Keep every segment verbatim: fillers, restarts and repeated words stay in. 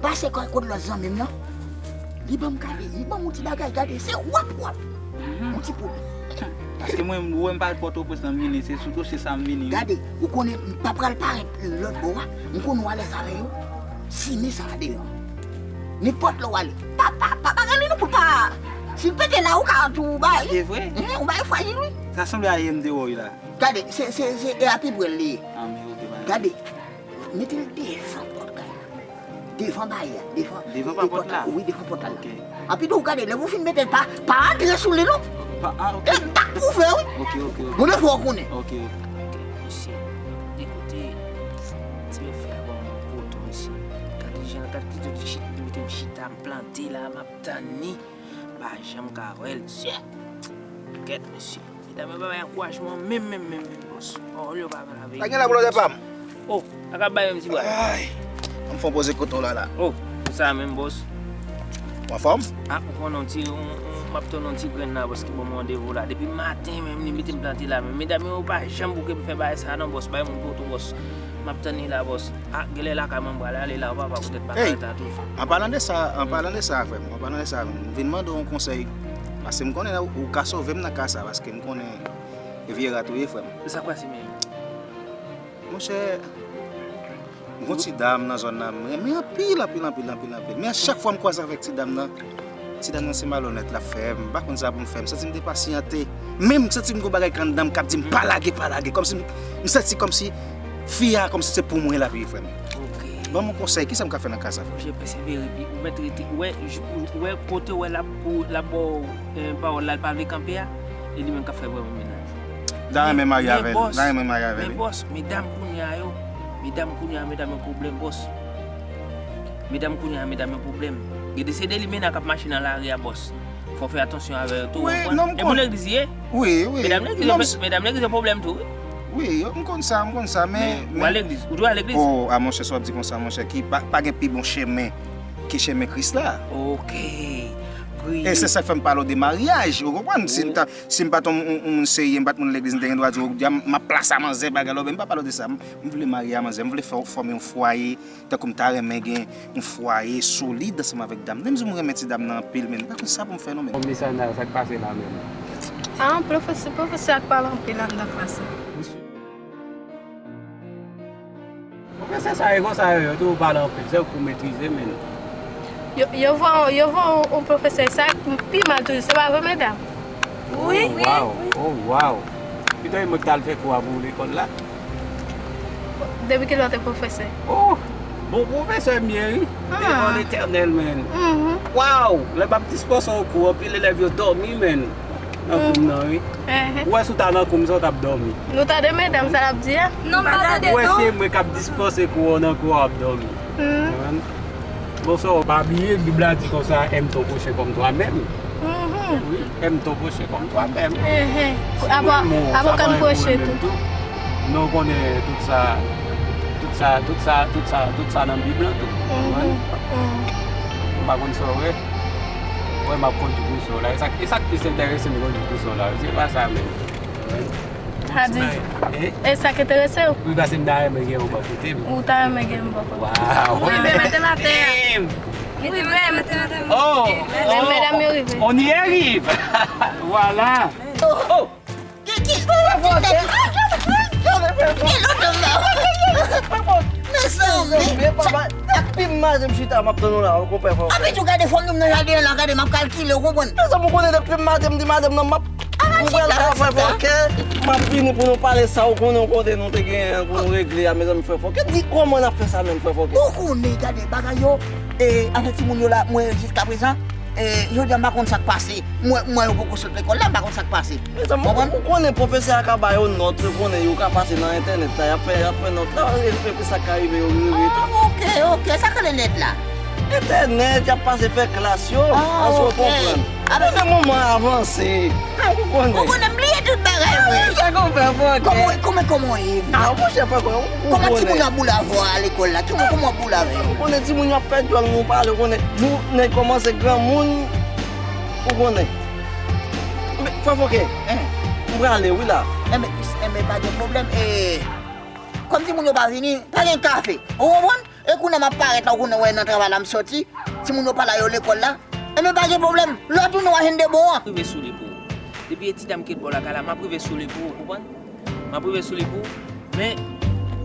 Pase kòy kot lòt zanmi m nan. Li ban m gade, li ban m yon ti bagay, gade, se wòp wòp. Yon ti poud. Paske mwen, ou wè m pa al Pòtoprens nan m vini, se sou dosye sa m vini. Gade, ou konnen, m pa pral parèt lòt bò a, m konnen w alèz avè yo. Simen sa a deyò. Nenpòt lè w ale. Pa, pa, pa, pa gade nou pou pa. Si l pete la, ou ka tou bay. E vre? Hen, ou bay frajil, wi. Sa sanble a ye m te wè w la. Gade, se, se, se, e a pi prè l li ye. Ah, men ok, bay. Gade, mete l devan pòt kay la. Devan baryè a, devan. Devan pa pòt la? Wi, devan pòt la. Ok. Anpi tou, gade, lè ou fin mete l, pa, pa antre sou li, non. Pa, ah, ok. E m t ap pwouve, wi. Ok, ok, ok. Bon, defwa ou konnen. Ok, ok. Mesye, ekoute, ti bèf la ban m gwo ton, mesye. Gade jan, gade ki ti chit, mete m chita, m plante la, m ap tann li. Pa janm ka wè l, mesye. Kèt, mesye. Medam yo pa bay ankourajman menm, menm, menm, menm, bòs. Pawòl yo pa grave. Pa gen la, bwòdè pa m. Oh, a ka bay menm ti bwa. Ay, ann fè yon poze kote w la, la. Oh, pou sa menm, bòs. Ou anfòm? Ah, ou konnen yon ti, yon, yon, m ap tann yon ti grenn la, bòs, ki ban m randevou la. Depi maten menm, li mete m plante la menm. Medam yo pa janm bouke pou fè bagay sa, non, bòs. Bay moun poto, bòs. M ap tann li la, bòs. Ah, genlè lakay mwen m pral ale la, papa, poutèt pa ka rete a tou. An palan de sa, an palan de sa, frè m, an palan de sa, m vin mande w yon konsèy. Paske m konnen ou ka sove m nan ka sa, paske m konnen e vye rat ou ye, frè m. Sa k pase menm? Monchè, m gon ti dam nan zòn nan, m renmen anpil, anpil, anpil, anpil, anpil. Men a chak fwa m kwaze avèk ti dam nan, ti dam nan se malonèt l ap fè, m pa konn sa pou m fè, m santi m depasyante. Men m santi m gon bagay k anndan m k ap di m pa lage, pa lage. Kòmsi m, m santi kòmsi fi a, kòmsi se pou mwen l ap ye, frè m. Ok. Ban m yon konsèy, kisa m ka fè nan ka sa, frè m? Monchè, pèsevere, pi ou mèt rete. Ou wè, ou, ou wè kote ou wè l ap, ou, l ap ba w, eh, pawòl la, l pa vle kanpe a, e li menm k ap fè vrèman mennaj. M ta renmen marye avè l. M ta renmen marye avè l, wi. Men bòs, medam kounye a yo, medam kounye a, medam yo pwoblèm, bòs. Medam kounye a, medam yo pwoblèm. Gen de se de limena k ap mache nan lari a, bòs. Fò w fè atansyon avè yo tou, w konprann? E pou legliz li ye? Wi, wi. Medam legliz yo, medam legliz yo pwoblèm tou, wi. Wi, m konn sa, m konn sa, men, men ou al legliz, ou dwe al legliz. Oh, a monchè, sa w ap di konsa, monchè, ki pa, pa gen pi bon chemen ke chemen Kris la. Ok. E se sa k fè m pale w de maryaj, ou konprann? Si m ta, si m pa t yon, yon, yon moun serye, m pa t moun legliz, m te gen dwa di w, m ap plase a manzè, bagay la, men m pa pale w de sa. M, m vle marye a manzè, m vle fè, fòme yon fwaye. Tankou m ta renmen gen yon fwaye solid ansanm avèk dam nan. Menm si m renmen ti dam nan anpil, men m pa konn sa pou m fè non, men. Bon, Miss Anna, sa k pase la menm? Ah, pwofesè, pwofesè a k pale anpil anndan klas la. Pwofesè sa yo konsa yo ye tou, yo pale anpil, se yo k pou metrize, men. Yo, yo voye, yo voye yon pwofesè sa pi mal toujou, se pa vre, medam? Wi. Oh, wow. Oh, wow. Pito e mwen ki t al fè kou a pou lekòl la. Depi kilè w te pwofesè? Oh, bon pwofesè m ye, wi. Devan Letènèl, men. Wow! Lè m ap dispanse yon kou, anpil elèv yo dòmi, men. Nan kou m nan, wi. Ou wè si w ta nan kou m, sa w t ap dòmi. Nou tande medam sa l ap di a? Non, m pa tande non. Ou wè si e mwen k ap dispanse kou an nan kou a, w ap dòmi. Konprann? Bonswa, pa bliye, Bib la di konsa, aime ton prochain comme toi-même. Wi, aime ton prochain comme toi-même. Apre, apre kan pwoche tou. Men w konnen tout sa, tout sa, tout sa, tout sa, tout sa nan Bib lan tou. Ou pa konn sa w wè. Wè, m ap kondui pou sa w la. E sa, e sa k plis enterese m kondui pou sa w la. Se pa sa menm. Sa di, e sa k enterese w? Wi, paske m ta renmen gen yon bò kote m. Ou ta renmen gen yon bò kote. Waw. Ou rive mete m atè a. Ou rive mete m atè a. Oh, men medam yo rive. On y arrive. Voilà. Oh. Ki, ki, ki lòt nonm nan? Mezanmi. Epi m mache m chita, m ap tann ou la, ou konprann, frè. Anpi tou gade fò m nan jaden an la, gade m ap kalkile, ou konprann? Mezanmi, ou konnen depi m maten m di madanm nan m ap Ou pral travay fòkè, m ap vini pou nou pale sa ou konnen, ou konnen nou te gen pou nou regle a, mezanmi, frè fòkè. Di kòman n ap fè sa menm, frè fòkè? Ou konnen, gade, bagay yo, e, avèk timoun yo la, mwen, jiskaprezan, e, jodi a, m pa konn sa k pase. Mwen, mwen, yo poko sot lekòl la, m pa konn sa k pase. Mezanmi, ou konnen pwofesè a ka ba yo nòt, ou konnen yo ka pase nan entènèt la, y ap fè, y ap fè nòt la, e, e, e sa k ka rive yo, rive tou. Ah, ok, ok, sa k rele nèt la? Entènèt, y ap pase fè klas yo, èske w konprann? Konnen moman avanse. Ou konnen. Ou konnen m bliye tout bagay, wi. Sa konprann, frè. Kòman, kòman, kòman w ye? Ah, monchè, frè, ou konnen. Kòman timoun yo ap boule avè w a lekòl la? Kòman, kòman w ap boule avè yo? Ou konnen timoun yo ap fè djòl, nou pale, ou konnen. Nou, nèg kòmanse granmoun, ou konnen. Men, frè Fòkè, m prale, wi, la. Enben, enben, pa gen pwoblèm. E, kòm timoun yo pa vini, pa gen kafe. Ou konprann? E kounye a m ap parèt la, ou konnen wè nan travay la m sòti. Timoun yo pa la, yo lekòl la. Enben pa gen pwoblèm. Lè w tounen w a jwenn de bon an. Rive sou li pou ou. Depi e ti dam ki ret bò lakay la, m ap rive sou li pou ou, ou konprann? M ap rive sou li pou ou. Men,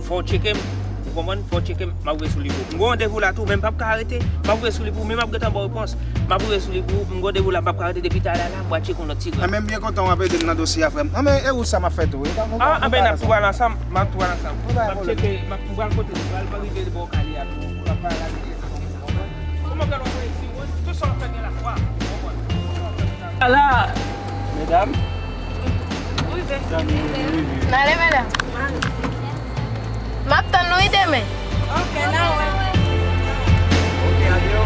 fò w tcheke m. Ou konprann? Fò w tcheke m. M ap rive sou li pou ou. M gen randevou la tou, men m p ap ka rete. M ap rive sou li pou ou, men m ap gentan ba w repons. M ap rive sou li pou ou. M gen randevou la, m p ap ka rete depi talè la. M pral tcheke yon lòt ti grenn. Anben, m byen kontan w ap ede m nan dosye a, frè m. Anben, e wout sa m ap fè tou, wi. M ap tou al ansanm. M ap tou al ansanm. M ap tcheke, m ap, m pral kote li. M pral rive bò kay li a tou. M ap pale avè l. Kòman gad w ap wè isi, wi? Tout sa w ap fè gen lafwa. Ala! Medam. Rive. N ale, medam. M ap tann nou, wi, demen. Ok, n a wè. Ok, adieu.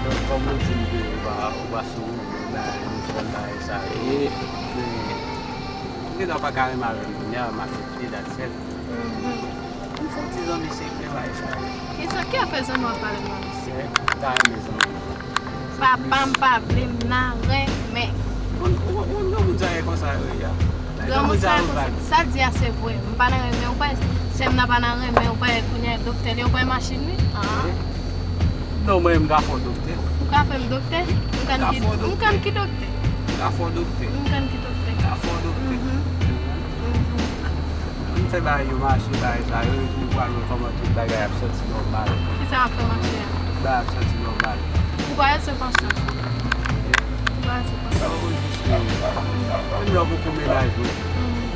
Donk, kòm ou di m ke ou pa, ou pa sou bagay, nou fè bagay sa ye, men, ou gentan pa ka renmen avè m kounye a, m aksepte, that's it. Mhm. M fè yon ti zanmi sekrè bagay sa ye. Kisa, ki afè zanmi w ap pale m nan mesye? Wi, m ta renmen zanmi. Papa m pa vle m nan renmen. Ou, ou, ou, ou, moun sa ye konsa yo ye a. Granmoun sa yo konsa. Sa di a se vre. M pa nan renmen, ou pa, sè m nan pa nan renmen, ou pa, kounye a doktè li, ou pa machin li. Ah. Non, mwen, m ka fè w doktè. Ou ka fè m doktè? M konn ki, m konn ki doktè? M ka fè w doktè. M konn ki doktè? M ka fè w doktè. Mhm. Mhm. Ann fè bagay yo mache, bagay sa yo, epi nou pral wè kòman tout bagay ap soti nòmal. Kisa ap fè mache a? Tout bagay ap soti nòmal. Ou pa rete se konsyans ou. Ou pa rete se konsyans ou. Menm lè w poko mennaj mwen,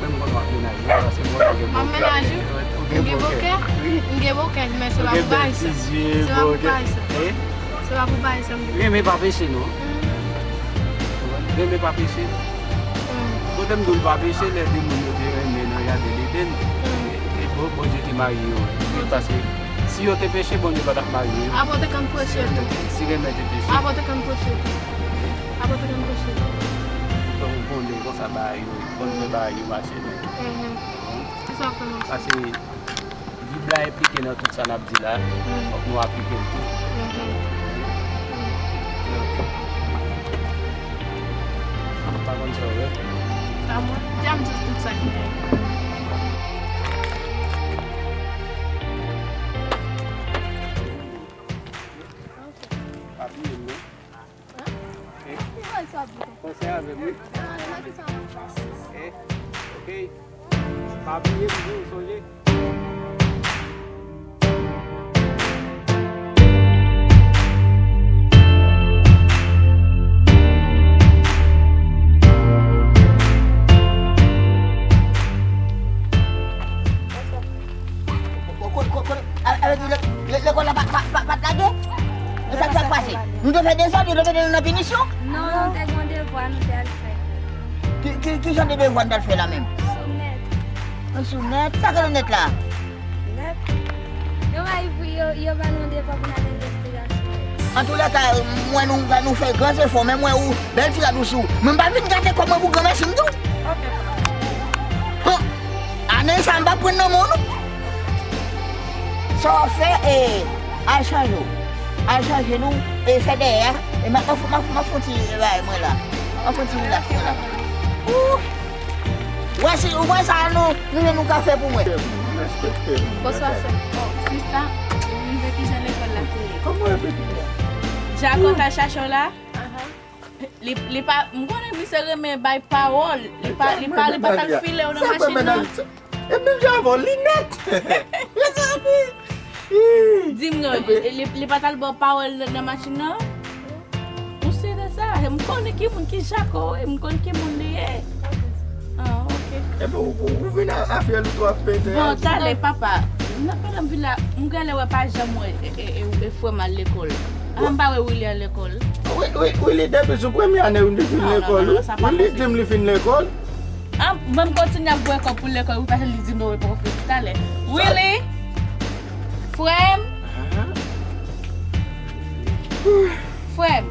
menm konn w ap mennaj mwen, paske mwen gen bokè. M ap mennaj ou? Ou gen bokè? M gen bokè, men se pa pou bagay sa. Se pa pou bagay sa. Se pa pou bagay sa m gen. Renmen pa peche non. Renmen pa peche. Kote m di w l pa peche, lè de moun yo te renmen nan jaden Eden, e, e Bon-, Bondye te marye yo. Paske si yo te peche, Bondye pa t ap marye yo. Apa w te konn preche tou? Si renmen te peche. Apa w te konn preche tou? Apa w te konn preche tou? Donk, ou konnen konsa bagay yo ye. Fò n fè bagay yo mache, non? Kisa w ap fè mache? Paske Bib la enplike nan tout sa n ap di la, fòk nou aplike l tou. Mhm. Mhm. Nou pa konn sa w wè. Sa mwen, jan m di tout sa ki gen. Pa bliye m non. Hein? Konsèy avè m, wi. Eh, ok. Pa bliye m di w, sonje. Ko-, ko-, ko-, ko-, a, a, le-, le-, lekòl la pa, pa, pa, pa t lage? E sa k, sa k pase? Nou te fè dezòd, yo te mete nou nan pinisyon? Non, nou te gen yon devwa, nou te al fè. Ki, ki, ki jan de devwa n t al fè la menm? Soumèt. Yon soumèt? Sa k rele nèt la? Nèt. Yo bay pou yo, yo ba nou yon devwa pou n al envestigasyon. Antoulèka, m wè nou, nou fè gran jefò, men m wè ou, bèl ti rad ou sou. Men m pa vin gate kò mwen pou granmèsi m di w. Ok, papa. Hon, ane sa m p ap pran nan men w non. Sa w ap fè, e, al chanje w. Al chanje nou, e, fè dèyè a. E m ap, m ap, m ap, m ap fè yon ti bagay mwen la. M ap fè yon ti rilaks mwen la. Ou wè si, ou wè sa nou, nou, nou ka fè pou mwen. Bonswa, sè. Oh, sista, ou rive kijan lekòl la te ye? Kòman w rive kijan? Jako t al chache w la? Li, li pa, m konnen misye renmen bay pawòl. Li pa, li pa, li pa t al file w nan machin nan. E menm jan avè w, li nèt. Mezanmi. Di m non, li, li pa t al ba w pawòl nan, nan machin nan? Ou si de sa? M konnen ki moun ki Jako, wi, m konn ki moun li ye. Ah, ok. Epi ou, ou, ou vin a, afè l ou tou ap pete. Bon, talè, papa. Nan pandan m vin la, m genlè wè pa janm wè, e, e, e, e frè m al lekòl. Ah, m pa wè Willy al lekòl. Wi, wi, Willy, depi sou premye ane Willy fin lekòl, wi. Willy di m li fin lekòl. Ah, mwen m kontinye ap voye kòb pou lekòl, wi, paske li di m non, e pa w fè talè. Willy! Frè m! Frè m!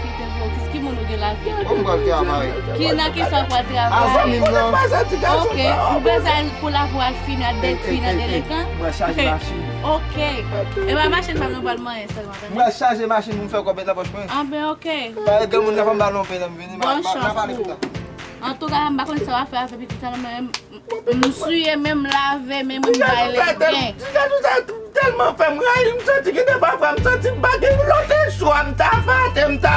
respekte vre, ki, ki moun ou gen lavi? Bon, m pral travay. Ki nan ki sa w pral A zanmi travay? m nan. Ok, ou bezwen pou lavi w al fini ak dèk fi nan delekan? Mwen chaje machin. Ok. E pa machin pa m nan pral manyen sèlman, tande? Mwen chaje machin pou m fè kòb nan pòch mwen. Ah ben ok. Pale gen moun nan fè m ba non peyi la m vini. Bonn chans pou ou. Antouka, m pa konn sa w ap fè avè pitit sa non, men m, m siye, men m lave, men m bay legen. Ti gajou sa tèlman fè m rayi, m santi ki depa fwa, m santi m pa gen lòt chwa, m ta fate, m ta